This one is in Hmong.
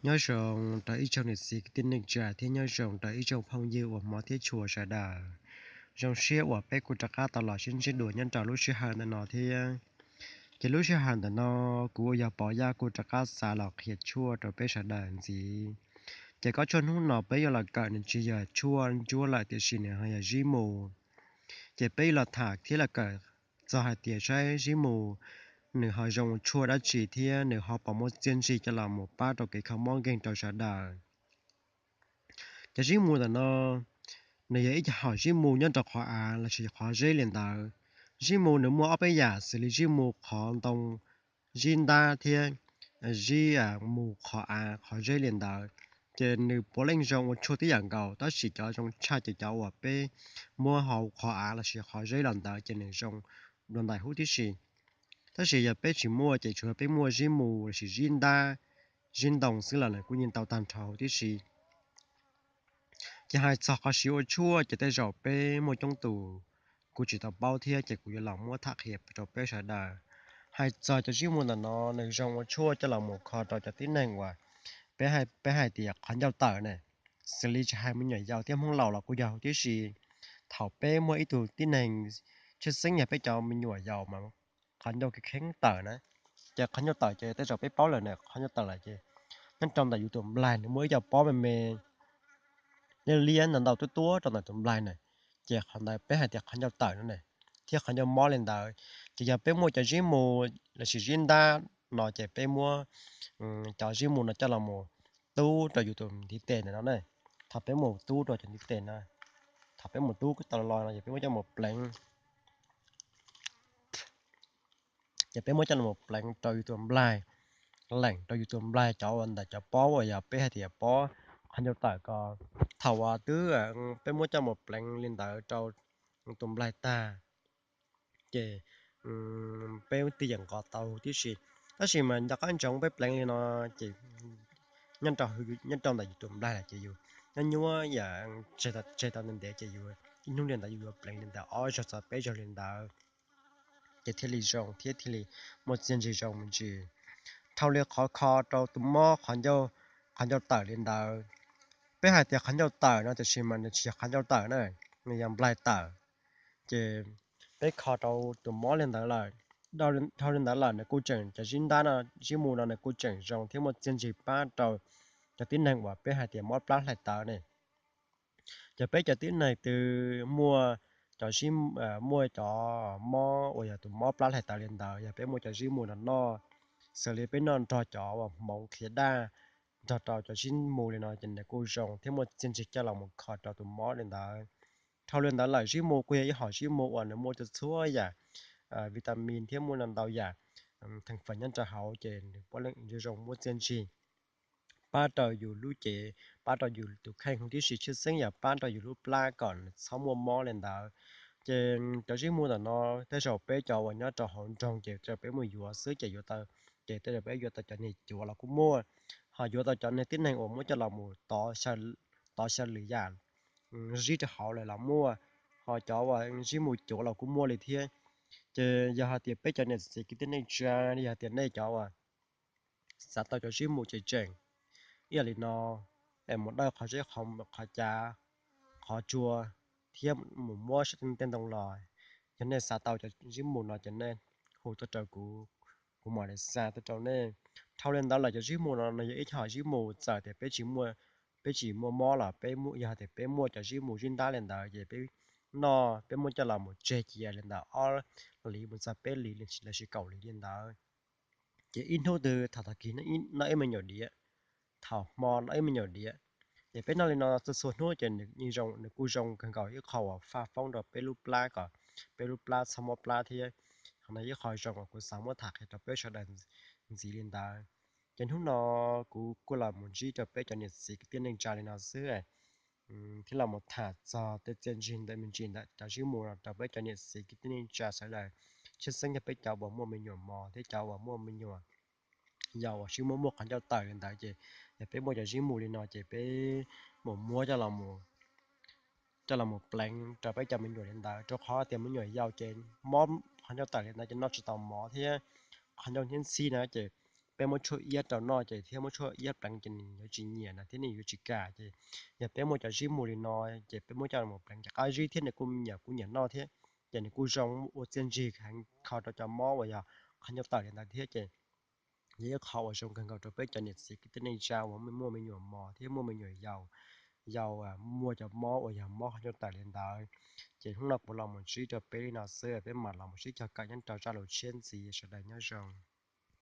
Nyob zoo rau ib tsoom niam txiv kwv tij neej tsa thiab nyob zoo rau ib tsoom phooj ywg uas hmov thiab tshua sawv daws. Zoo siab uas peb kuj rov qab tau los sib ntsib dua nyob rau lub sij hawm ntawm no thiab. Ces lub sij hawm ntawm no kuv uas yog Pov Yaj kuj rov qab xav los qhia tshuaj rau peb sawv daws ntxiv. Ces kob tshuaj hnub no peb yuav los kawm nws tsis yog tshuaj ntsuab lawm tiam sis nws ho yog zib mu. Ces peb yuav los tham thiab los kawm txog hais tias saib zib mu nws ho zoo ua tshuaj dab tsi thiab nws ho puas muaj txiaj ntsig coj los mus pab rau kev kho mob nkeeg rau sawv daws. Cov zib mu ntawm no nws yog ib co hom zib mu nyob rau qhov av lossis qhov zeb li ntawd. Zib mu nws muaj ob peb yam xws li zib mu qhov ntoo, zib ntab thiab zib mu qhov av qhov zeb li ntawd. Ces nws puav leej zoo ua tshuaj tib yam nkaus tab sis cov zoo tshaj ces cov uas peb muab hauv qhov av lossis qhov zeb los ntawd ces nws zoo dua ntais huv tib si. Tab sis yog peb tsis muaj ces tsuas yog peb muaj zib mu lossis zib ntab, zib ntoo xwb los nws kuj yeej tau tag nrho huv tib si. Ces hais txog qhov siv ua tshuaj ces tej zaum peb muaj coob tus kuj tsis tau paub thiab ces kuv yuav los muab tham qhia rau peb sawv daws. Hais txog cov zib mu ntawm no nws zoo ua tshuaj coj los mus kho rau cov tib neeg uas peb hais tias qhov ncauj tawm ne, xws li tsis hais me nyuam yaus thiab Hmoob laus los kuj yog huv tib si. Thaum peb muaj ib tug tib neeg, tshwj xeeb yog peb cov me nyuam yaus mas qhov ncauj kheev tawm na, ces qhov ncauj tawm ces tej zaum peb paub lawm na, qhov ncauj tawm lawm ces nyob rau ntawm yus tus nplaig nws muaj ib co pob me me liab liab ntau ntau tuab tuab rau ntawm tus nplaig na, ces qhov ntawd peb hais tias qhov ncauj tawm no ne, thiab qhov ncauj mob li ntawd. Ces yog peb muaj cov zib mu lossis zib ntab no ces peb muab cov zib mu no coj los mus tub rau yus tus ntiv tes ntawm no ne. Thaum peb mus tub rau cov ntiv tes no, thaum peb mus tub tau los no ces peb muab coj mus pleev, ces peb muab coj los pleev rau yus tus nplaig, leem rau yus tus nplaig cov uas ntawm cov pob uas yog peb hais tias pob qhov ncauj tawm ko. Thaum uas twb peb muab coj mus pleev li ntawd rau tus nplaig tag, ces peb twb yeej nqos tau huv tib si. Tab sis mas nco qab ntsoov peb pleev li no ces nyob rau ntawm yus tus nplaig lawm ces yus nyob nyuab yam tseg tau ntev ntev ces yus ib hnub li ntawd yus yuav pleev li ntawd ob zaug txog peb zaug li ntawd, ces thiaj li zoo thiab thiaj li muaj txiaj ntsig zoo me ntsis. Dhau li qhov kho rau tus mob qhov ncauj tawm li ntawd, peb hais tias qhov ncauj tawm no tiam sis mas nws tsis yog qhov ncauj tawm na, nws yog nplaig tawm. Ces peb kho rau tus mob li ntawd lawm, dhau li ntawd lawm nws kuj tseem, cov zib ntab no, zib mu no nws kuj tseem zoo thiab muaj txiaj ntsig pab rau cov tib neeg uas peb hais tias mob plab hlais tawv ne. Ces peb cov tib neeg twg muaj cov, muaj cov mob uas yog tus mob plab hlais tawv li ntawd, yog peb muaj cov zib mu no noj, xws li peb noj nrog cov uas hmoov qhiav daj, nrog rau cov zib mu li no ces nws kuj zoo thiab muaj txiaj ntsig coj los mus kho rau tus mob li ntawd. Dhau li ntawd lawm zib mu kuj yog ib hom zib mu uas nws muaj txhua txhua yam vitamin thiab muaj ntau yam theej feem nyob rau hauv ces nws puav leej zoo muaj txiaj ntsig pab rau yus lub cev, pab rau yus tus kheej huv tib si, tshwj xeeb yog pab rau yus lub plab kom nws txhob muaj mob li ntawd. Ces cov zib mu ntawm no tej zaum peb cov uas nyob rau hauv nroog ces tej zaum peb mus yuav xwb ces yuav tau, ces tej zaum peb yuav tau cov niag cuav los kuj muaj, ho yuav tau cov niag tib neeg uas muab coj los mus tov xyaw lwm yam zib rau hauv lawm los muaj, ho cov uas zib mu cuav los kuj muaj li thiab. Ces yog hais tias peb cov niam txiv kwv tij neej tsa, yog tias nej cov uas xav tau cov zib mu tseem tseem ib yam li no, es mus dawj qhov zeb qhov cav, qhov tsua, thiab mus muab tej ntoo los, yog nej xav tau cov zib mu no ces nej hu tuaj rau kuv, kuv mam li xa tuaj rau nej. Dhau li ntawd lawm cov zib mu no no yog ib hom zib mu txawm tias peb tsis muaj, peb tsis muaj mob los peb, yog tias peb muaj cov zib mu zib ntab li ntawd ces peb noj, peb muab coj los mus tseg cia li ntawd ob hlis mus txog peb hlis lossis kaum hlis li ntawd, ces ib hnub twg thaum tag kis noj ib me nyuam diav, thaum hmo noj ib me nyuam diav, ces peb noj li no txhua txhua hnub ces nws kuj zoo kawg nkaus ib qho uas faj foob rau peb lub plab kom peb lub plab txhob mob plab thiab. Qhov no ib qho zoo uas kuv xav muab tham qhia rau peb sawv daws ntxiv li ntawd. Ces hnub no kuv kuj los mus ntsib rau peb cov niam txiv kwv tij neej tsa li no xwb, thiab los mus tham txog tej txiaj ntsig ntawm me ntsis ntawm cov zib mu no rau peb cov niam txiv kwv tij neej tsa sawv daws, tshwj xeeb yog peb cov uas muaj me nyuam mos thiab cov uas muaj me nyuam yaus uas sib muaj muaj qhov ncauj tawm li ntawd ces yog peb muaj cov zib mu li no ces peb mus muab coj los mus pleev rau peb cov me nyuam li ntawd, rau qhov tias me nyuam yaus ces mob qhov ncauj tawm li ntawd ces noj tsis tau mov thiab qhov ncauj ntxhib ntxhib na ces peb muab tshuaj iab rau noj ces thiab muab tshuaj iab pleev ces nws yuav tsis nyiam na thiab nws yuav tsis kam. Ces yog peb muaj cov zib mu li no ces peb muab coj los pleev ces qab zib thiab nws kuj nyiam, kuj nyiam noj thiab. Ces nws kuj zoo ua txiaj ntsig heev kho rau cov mob uas yog qhov ncauj tawm li ntawd thiab ces yog ib qho uas zoo kawg nkaus rau peb cov niam txiv kwv tij neej tsa uas muaj me nyuam mos thiab muaj me nyuam yaus, yaus muaj cov mob uas yog mob qhov ncauj tawm li ntawd. Ces hnub no kuv los mus ntsib rau peb li no xwb, peb mam los mus sib cog kawm nyob rau zaj lus tshiab ntxiv, sawv daws nyob zoo.